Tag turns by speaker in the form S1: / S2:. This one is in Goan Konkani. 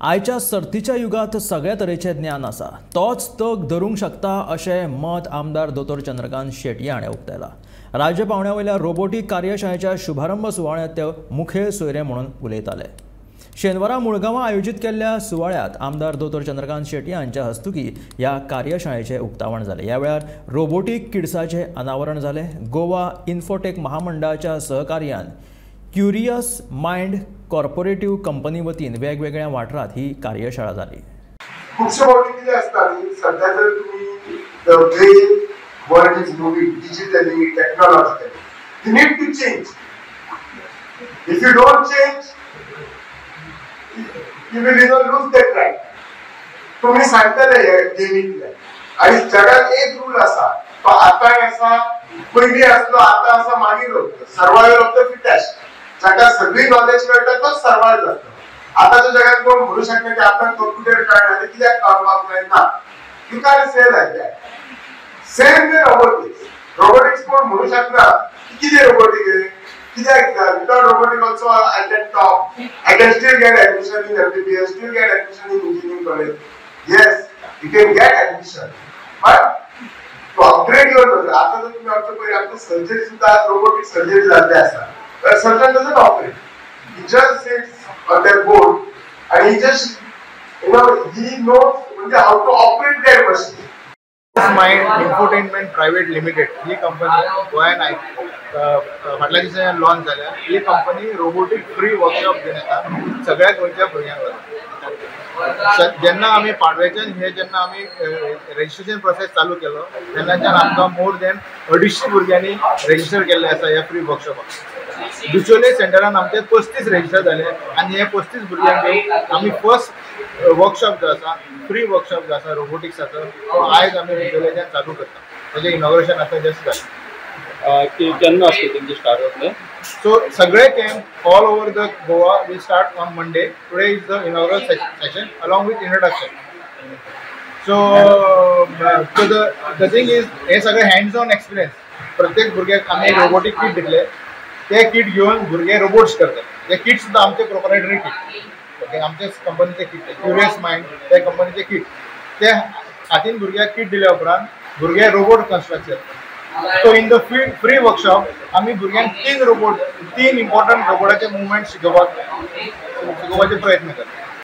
S1: आयच्या सर्तीच्या युगात सगळ्या तरेचे ज्ञान आसा, तोच तग धरूंक शकता अशें मत आमदार दोतोर चंद्रकांत शेट्ये हाणें उक्तायलां. राज्य पावंड्या वयल्या रोबोटीक कार्यशाळेच्या शुभारंभ सुवाळ्यांत ते मुखेल सोयरे म्हणून उलयताले. शेनवारा मुळगांवां आयोजीत केल्ल्या सुवाळ्यांत आमदार दोतोर चंद्रकांत शेट्ये हांच्या हस्तुकी ह्या कार्यशाळेचें उक्तावण जालें. ह्या वेळार रोबोटीक किड्साचें अनावरण जालें. गोवा इन्फोटेक महामंडळाच्या सहकार्यान क्युरियस मायंड कॉर्पोरेटिव्ह कंपनी वतीन वेगवेगळ्या वाठारांत ही कार्यशाळा जाली.
S2: खुबशे फावटी कितें आसता न्ही, सद्या जर तुमी the way world is moving digitally, technologically, you need to change. If you don't change, you will lose that right. तुमी सांगतले हे गेमींतले. आनी जगात एक रूल आसा, तो आतांय आसा, पयलीं आसलो, आतां आसा, मागीर उरता. Survival of the fittest. जाका सगळी नॉलेज मेळटा तोच सर्वायव जाता. आतांच्या जगात कोण म्हणू शकना की आपणाक कंप्युटर कळना ते कित्याक कळपाक जाय ना. You can say like that. Same way robotics. Robotics कोण म्हणू शकना की कितें रोबोटीक कित्याक जाय. Without robotic also I can talk, I can still get admission in MBBS, still get admission in engineering college. Yes, you can get admission, but to upgrade your knowledge. आतां जर तुमी आमचे पयर आमकां सर्जरी सुद्दां आज रोबोटीक सर्जरी जाल्ली आसा. But surgeon doesn't operate. He just sits on that board and he just, you know, he knows how to operate that machine.
S3: Mind Infotainment Private Limited he company गोंयांत फाटल्या दिसांनी लॉन्च जाल्या. ही कंपनी रोबोटीक फ्री वर्कशॉप घेवन येता सगळ्या गोंयच्या भुरग्यांक लागून. जेन्ना आमी पाडव्याच्यान हे जेन्ना आमी रजिस्ट्रेशन प्रोसेस चालू केलो तेन्नाच्यान आमकां मोर दॅन 250 भुरग्यांनी रजिस्टर केल्ले आसा ह्या फ्री वर्कशॉपाक. बिचोले सेंटरान आमचे 35 रजिस्टर जाले आनी हे 35 भुरग्यांक घेवन आमी फर्स्ट वर्कशॉप जो आसा, फ्री वर्कशॉप जो आसा रोबोटिक्साचो, तो आयज आमी बिचोलेच्यान चालू करता. तेजें इनॉग्रेशन आतां जस्ट जालें.
S4: केन्ना आसतलें तेंचे स्टार्ट जातलें?
S3: सो सगळे camp all over the Goa will start on Monday. Today is the inaugural session along with introduction. So the thing is हे सगळे हँड्स ऑन एक्सपिरियन्स. प्रत्येक भुरग्याक आमी रोबोटीक किट दितले, ते किट घेवन भुरगे रोबोट्स करतात. ते किट सुद्दां आमचे प्रोपरायटरी किट, ओके, आमच्याच कंपनीचे किट, क्युरियस मायंड त्या कंपनीचे किट. ते हातीन भुरग्याक किट दिल्या उपरांत भुरगे रोबोट कन्स्ट्रक्ट करतात. So in the free workshop आमी भुरग्यांक तीन इम्पॉर्टंट रोबोटाचे मुवमेंट शिकोवपाचे प्रयत्न करतात.